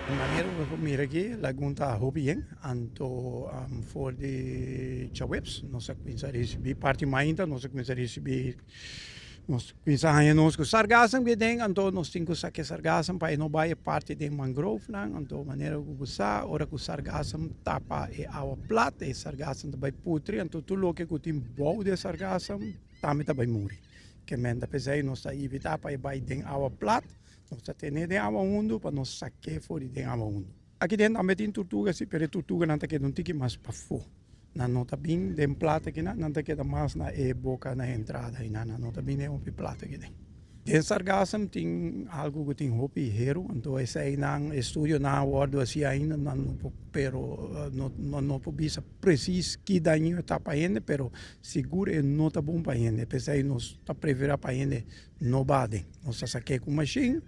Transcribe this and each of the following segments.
Manera ku bo mira aki, lagun ta hopi yen, anto for di djaweps nos a kuminsá risibí parti mainta nos a kuminsá risibí, nos kuminsá haña nos ku sargassum ke den, anto nos tin ku saka e sargassum pa e no bai e parti den mangrovenan, anto manera ku bo sa ora ku sargassum tapa e awa plat e sargassum ta bai putri, anto tur loke ku tin bou di e sargassum tambe ta bai muri. Ke men ta p'esei nos ta evitá pa e bai den awa plat. Nos ta tene den awa hundu pa nos sak'é for di den awa hundu. Aki den tambe tin turtuga si, pero e turtuganan ta keda un tiki mas pafó. Nan no ta bin den plat akinan, nan ta keda mas na e boka na e entrada einan. Nan no ta bin den hopi plat aki den. Den sargassum tin algu ku tin hopi heru, anto eseinan estudionan a wòrdu hasi ainda, nan no por pero nan no por bisa presis ki daño e ta pa hende, pero sigur e no ta bon pa hende. P'esei nos ta preferá pa hende No baden. Nos ta sak'é ku mashin.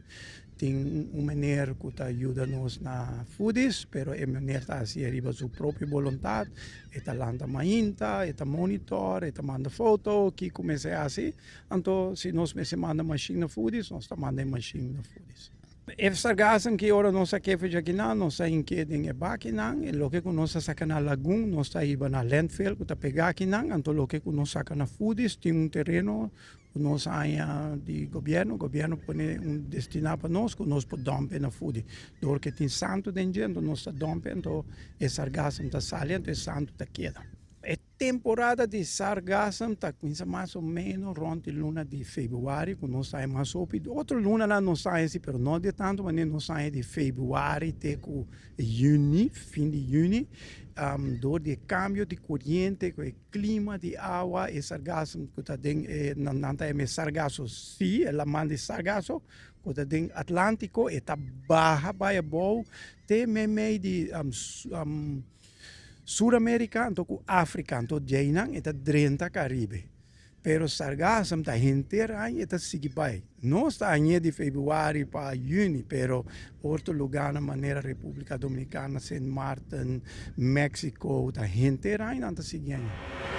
Tin un meneer ku ta yuda nos na Foodies, pero e meneer ta hasié riba su propio boluntat. E ta lanta mainta, e ta monitor, e ta manda foto kiko mester hasi. Anto si nos mester manda mashin na Foodies, nos ta manda e mashin na Foodies. E sargassum ki ora nos sak'é for djakinan, nos ta hink'é den e bakinan. E loke ku nos ta saka na lagun, nos ta hiba na landfill ku ta pegá akinan. Anto loke ku nos saka na Foodies, tin un tereno Ku nos haña di gobièrnu, gobièrnu pone un destiná pa nos ku nos por dòmp na fudi. Dor ke tin santu den dje, anto nos ta dòmp, anto e sargasem ta sali, anto e santu ta keda. E temporada di sargasem ta kuminsá mas o ménos rònt di luna di febrüari ku nos haña mas hopi. Otro lunanan nos haña si, pero no di tantu manera nos haña di febrüari te ku yüni, fin di yüni, dor di e kambio di koriente ku e Klima di awa, e sargassum ku ta den e nan ta yama e sargasso sea, e laman di sargasso ku ta den Atlantiko, e ta baha bai abou te meimei di Sur Amerika anto ku Afrika, anto djeinan e ta drenta Karibe. Pero sargassum ta henter aña e ta sigui bai. Nos ta añ'é di februari pa yüni, pero otro lugánan manera Repúblika Dominikana, Sint Maarten, Mexico, ta henter aña nan ta sigui añ'é.